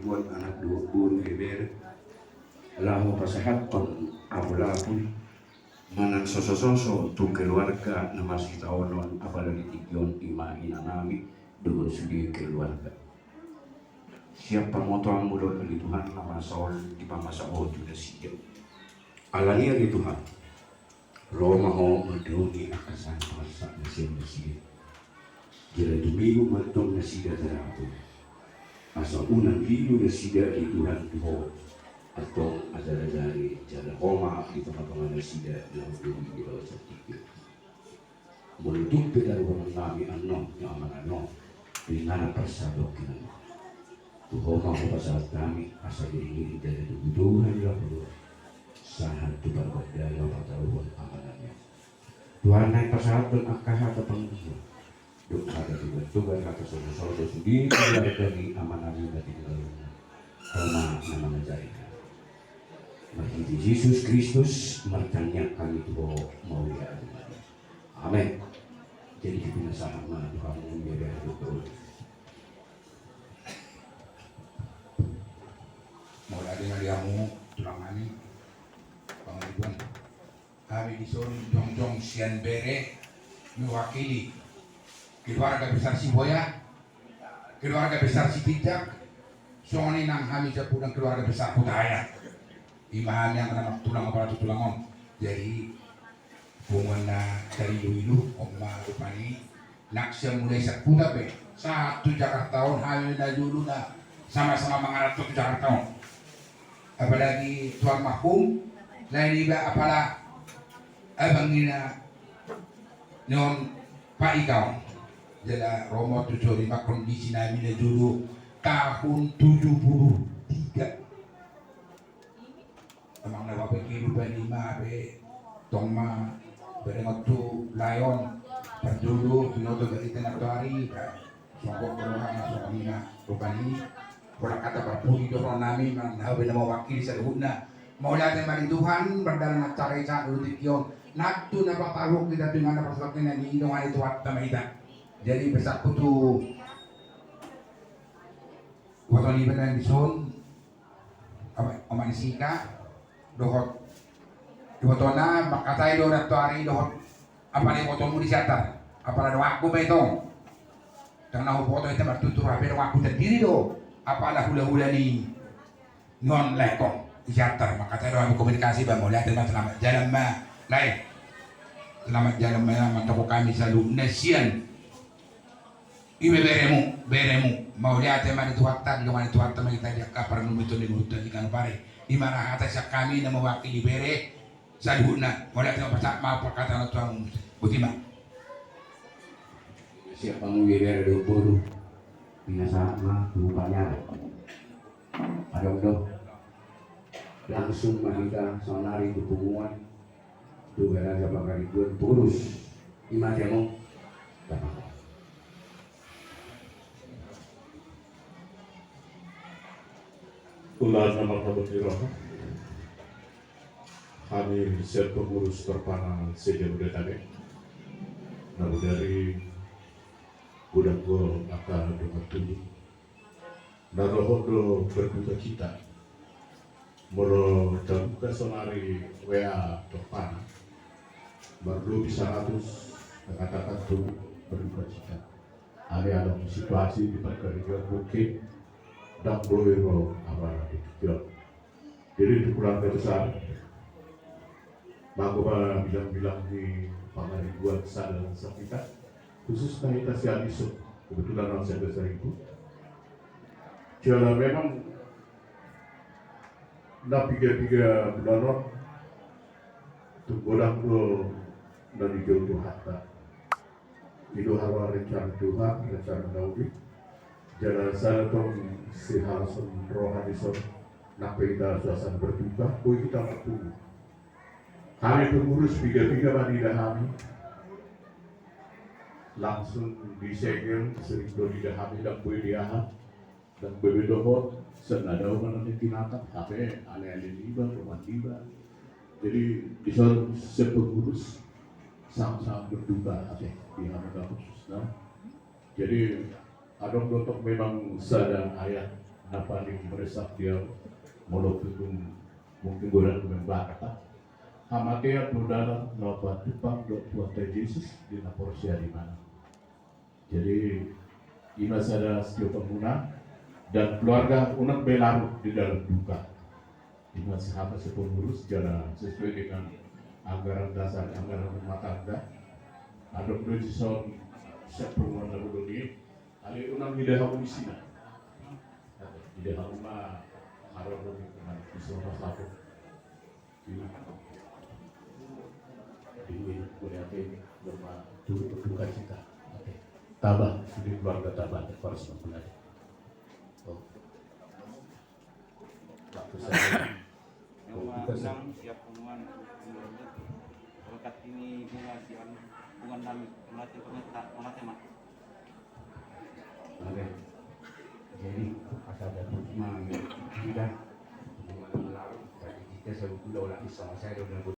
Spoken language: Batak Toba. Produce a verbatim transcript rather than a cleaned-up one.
Buat anak dohot boru, ibebere, laho pasahathon apulapul manang sosososo tu keluarga na marsitaonon, apalagi tingki on ima inanami dohot sude keluarga. Sian pamotoanmu dohot ale Tuhan na masa on dipamasao tu nasida. Alani i ale Tuhan, ro ma Ho mandaomi angka sangkap na sian nasida. Jala tumibu ma antong nasida tarapul, asa unang lilu nasida ale Tuhan tu Ho. Antong ajari-ajari jala Ho ma di tonga-tonga nasida na uli di bagasan tingki on. Molo tung pe taruhononnami annon tu amanami on, tu inganan parsatongkinan on, tu Ho ma hupasahat hami asa diringiring jala tubu-tubu hami laho sahat tu parbandaon pataruhon amanami on. Tuhan, naeng pasahathon angka hata pangurupion dohot hata tugan-tugan, hata sosososo sude keluarga ni amanami na tininggalhon, Ho ma na mangajari hami. Marhite Jesus Kristus martangiang hami tu Ho, mauliate ma di Ho. Amen. Jadi kita pinasahat ma tu hamu, ibebere dohot boru. Mauliate ma di hamu tulang nami, pangaribuan. Hami dison jongjong sian bere mewakili keluarga besar Sibuaya, keluarga besar Sitinjak, songon i nang hami sian pudan keluarga besar Hutahaean. Ima hami angka na martulang apala tu tulang on. Jadi punguan na tarilu-ilu on ma rupani nang sian mulai sian huta pe sahat tu Jakarta on, hami na jolo na sama-sama mangaranto tu Jakarta on. Apalagi tu almarhum, lain iba apala abang ina ni on, Pak Ika on. Jala ro ma on tu jolo ma kondisi nami na jolo tahun tujuh puluh tiga. Amang na bapak kehidupan ima be tong ma berengot tu lae on. Parjolo binoto berita na tuari, songgop roha na songon i na rupani. Pola hata parpudi dohonon nami manang na hau be na mewakili saluhutna. Mauliate ma di Tuhan mardalan na caraisan ulu tingki on. Natu na pataruhon hita tu inganan parsatongkinan i, dongani Tuhanta ma hita. Jadi pesanku tu boto niba na dison, Ama, ama ni Sika dohot ibotona, mangkatai do nantoari dohot apala ibotomu di Siantar, apala donganku ma i tong. Ndang na huboto hita martutur, hape donganku sandiri do apala hulahula ni on, laengkon di Siantar. Mangkatai do hami komunikasi, ba mauliate ma, selamat jalan ma lae. Selamat jalan ma, mantap hami saluhutna sian Ibeberemu, beremu, mauliate ma di Tuhanta, didongani Tuhanta ma hita di angka parnundutan ni ngolunta di ganup ari. Ima ma hata sian hami na mewakili bere saluhutna. Mauliate ma, pasahat ma parhata on tu hamu muse. Botima. Siap hamu ibebere dohot boru. Pinasahat ma tu panyala. Adong do. Langsung ma hita saonari tu punguan. Tu baraja pangaribuan, pengurus. Ima hamu. Dapat. Ulaon na marhabot ni roha. Hami sian pengurus Perpana se-Jabodetabek, na bodari godang do angka dongan tubu na dohot do berduka cita. Molo tabuka saonari W A Perpana, marlobi saratus mengatakan turut berduka cita. Alai adong situasi di parkarejoan mungkin ndang boi ro apala di tingki on. Jadi untuk keluarga besar, manggohi bilang-bilang ni pangaribuan sada langsung kita, khususnya hita sian Isuk, kebetulan langsung ke seribu. Jala memang na piga-piga bulan on, tung godang do na nijou Tuhanta. I do haroa rencana Tuhan, rencana na uli. Jala sada tong sihalashon roha dison, nang pe hita suasana berduka, boi hita marpungu. Hami pengurus piga-piga ma nida hami. Langsung disegel, sering do nida hami, ndang boi diaha. Ndang boi be dohot, sian na dao ma na nangkin, hape ale-ale niba, roha niba. Jadi dison sian pengurus sama-sama berduka hape di hami na khususna. Jadi adong do tong memang sada ayat Na paling mendesak dia, molo tung mungkin godang membakata. Hamatean do dalan na patimbang dohot Tuhanta Jesus di na porsea di mana. Jadi ima sada setiap muna dan keluarga unang be larut di dalam duka. Ima sahama sepengurus jala sesuai dengan anggaran dasar anggaran rumah tangga. Adong do dison sepengurus na bolon i. Ale unang ida hamu di sina. Ida hamu ma haroro di teman di sona satu. Ini boleh apa ini? Berma turut berduka cita. Oke. Tabah, jadi keluarga Tabah, harus mempelai. Oh. Waktu saya. Yang mau bilang siap hubungan. Kalau kat ini bunga sian hubungan dan melatih pemerintah, melatih mah. Oke. Jadi asal ada hubungan kita, hubungan melalui kita sebetulnya olah sama saya udah